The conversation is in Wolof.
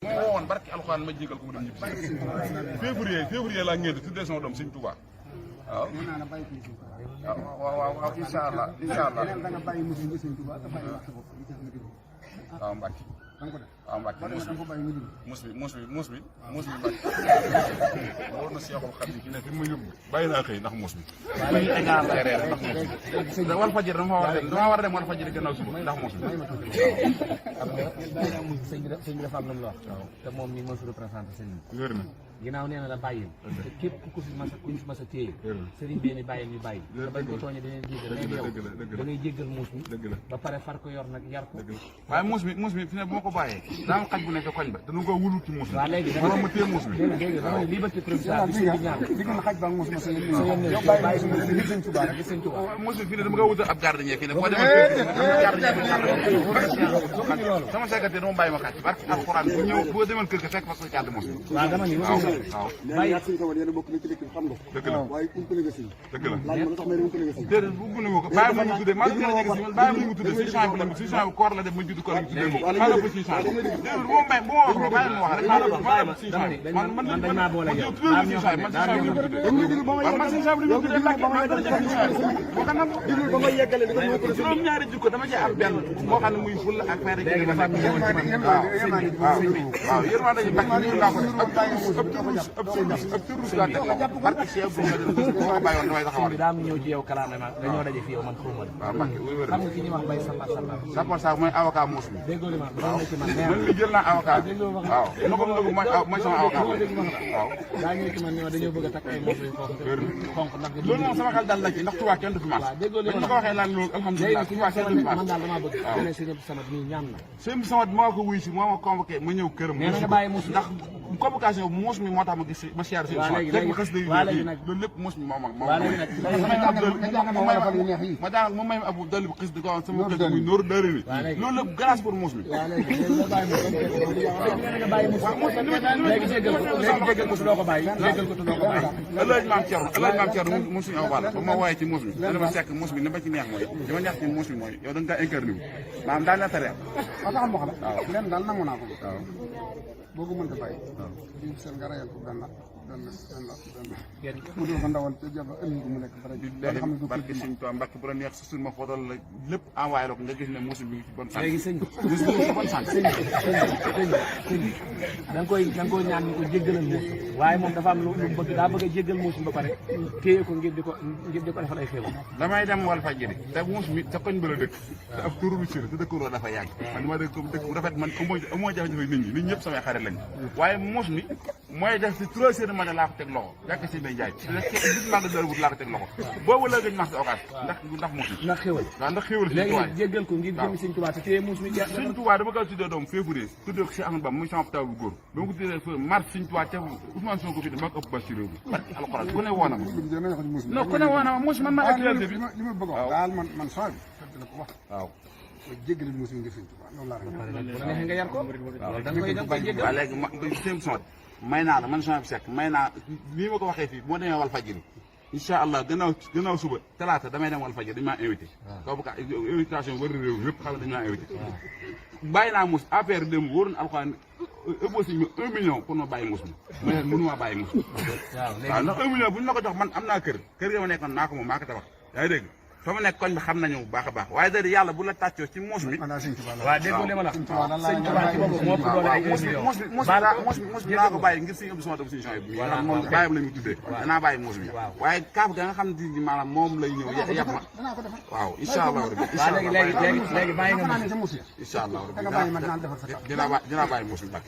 moo woowoon barki alxuraan ma jégal ko mu dem ñibbi février laa ngénte tuddee sama doom Sëñ Tuubaa waaw waaw incha allah waaw Mbacke waaw Mbacke muus bi Mbacke wóor na Seexul Xadiim ki ne fi ma yóbbu bàyyi naa xëy ndax muus bi ndax wal fajir dama war a dem wal fajir gannaaw suba ndax muus bi sëñ bi dafa am lu mu wax te moom mi moo fi représenté sëñ bi wér na ginnaaw nee na la bàyyil te képp ku fi mas a téye sëriñ bi ni bàyyil ñu bàyyi te bañ ko tooñee dañuy jéggal mais yow da ngay jéggal muus mi ba pare far ko yor nag yar ko waaye muus mi fi ne bu ma ko bàyyee daa am xaj bu nekk koñ ba dañu ko wulu ci muus mi waaw léegi dama ma téye muus mi léegi dama ne liberté provisoire bi sëñ bi ñaan diggante xaj ba muus ma sa bàyyi sëñ Tuubaa rek sëñ Tuubaa muus mi fi ne dama ko wutal ab gardien fii ne boo demee sama secrétaire dama bàyyi ma xaj barki alxuraan bu ñëw boo demoon kër ga fekk fa ko càdd muus mi waaw dama ni waaw bàyyi suñu ko yéen bokk na ci dëkk bi xam nga dëgg la waaye umpale nga si dëgg la laaj ma lu tax may umpale nga si déedéet bu gune ko bàyyi ma ñu tuddee maa ngi gën a jege si man bàyyi ma ñu tuddee si champs bi si champs bi koor la def ma judd koor ñu tuddee ko maa la ko si champs déedéet bu ma wax ko bàyyi ma wax rek maa la ko si champs man dañ maa boole yow man si champs bi ñu tuddee man si champs bi ñu tuddee lakk maa dara jege si champs bi boo xam ne ba may yeggale di ko juróom ñaari jikko dama ci am benn boo xam ne muy ful ak fayda ci dafa waaw yërmande dañu bakk ñu la ko ëpp turus la teg barke Cheikh bu ma bàyyoon damay taxawal bi daa am ñëw ci yow kalaame ma dañoo daje fi yow man xawma waaw Mbacke wér xam nga ki ñuy wax Mbaye Sapar Sarr mooy avocat muus mi déggoo li ma doon na ci man man mi jël naa avocat waaw mooy sama avocat waaw daa ñëw ci man ne ma dañoo bëgg a takk ay muus yu xonq ndax loolu moom sama xel dal na ci ndax Touba kenn du fi maas déggoo li ma ko waxee laan loolu alhamdulilah Touba kenn du fi maas man daal damaa bëgg dene sëñ Samad nii ñaan na sëñ Samad moo ko wuy si moo ma convoqué ma ñëw këram nee na nga bàyyi muus ndax convocation muus mi moo tax ma gis ma siyaar sëñ Samad léegi ma xës day loolu lépp muus mi moo ma daanal moom may abu dal bi xis di ko am sama kër muy nóoru dëri ni loolu lépp grâce pour muus mi léegi jéggal ko su doo ko bàyyi jéggal ko su doo ko bàyyi ëllëg maam Thierno mu suñu aw bàll ba ma wooyee ci muus mi dana ma sekk muus mi ni ma ci neex mooy li ma neex ci muus mi mooy yow da nga kaa incarné wu maanaam daal nettare xam nga waaw leen daal nangu naa ko waaw boo ko mënta bàyyi di seen nga rayal ko benn mu dul ko ndawal te jaba ëllëg mu nekk barke Sëñ Tuubaa Mbacke bu la neex su suñ ma footol la lépp envoyé la ko nga gis ne muus bi ci bonne santé léegi sëñ gis nga ci bonne santé da nga koy ñaan ñu ko jéggalal muus waaye moom dafa am lu bëgg daa bëgg a jéggal muus ba pare téye ko ngir di ko defal ay xéewal damay dem wal fajiri te muus mi ca koñ ba la dëkk te ab turu bi sir te dëkkuloo dafa yàgg man dama dëkk dëkk bu rafet man amoo jafe-jafe nit ñëpp samay xarit lañ waaye muus mi mooy def si 3 heures ma laa ko teg loxo fekk si bay jaay bis maa nga dër wut laa ko teg loxo boobu la gëj marché occas ndax muus mi ndax xéewal waaw ndax xéewal léegi jéggal ko ngir jëm Sëñ Tuubaa te téye muus mi Sëñ Tuubaa dama ko tuddee doom février tuddee ko si Ahmadu Bamba muy sama taw bu góor dama ko tuddee mars Sëñ Tuubaa te Ousmane Sonko fi de maa ko ëpp bas ci réew mi barke alxuraan ku ne woona ma non ku ne woona ma muus man maa actualité bi li ma bëgg wax daal man soo bi la ko wax waaw jéggal muus mi ngir Sëñ Tuubaa loolu laa bu la neexee nga yar ko da nga koy jéggal waaw léegi ma seen son may naa la man sama bi sekk may naa nii ma ko waxee fii moo demee wal fajiri incha allah gannaaw suba talaata damay dem wal fajiri dañu maa invité kaw bu ka invitation wër réew yëpp xam ne dañu maa invité bàyyi naa muus affaire dem wóor na alxuraan ëppoo si 1 million pour ma bàyyi muus mi ma ne mënumaa bàyyi muus mi waaw ndax 1 million bu ñu la ko jox man am naa kër ga ma nekkoon naa ko moom maa ko tabax yaa ngi dégg fa ma nekk koñ bi xam nañu bu baax a baax waaye da yàlla bu la tàccoo ci muus mi waaw déggoo li ma la Sëñ Tuubaa ci boppam moo doole ay muus bi naa ko bàyyi ngir suñu ëpp sama dom suñu champs yi moom bàyyam la ñu tuddee danaa bàyyi muus mi waaye kaaf ga nga xam ne di maanaam moom lay ñëw yàpp ma waaw incha allah rabbi léegi bàyyi nga incha allah rabbi dinaa bàyyi muus mi bàkk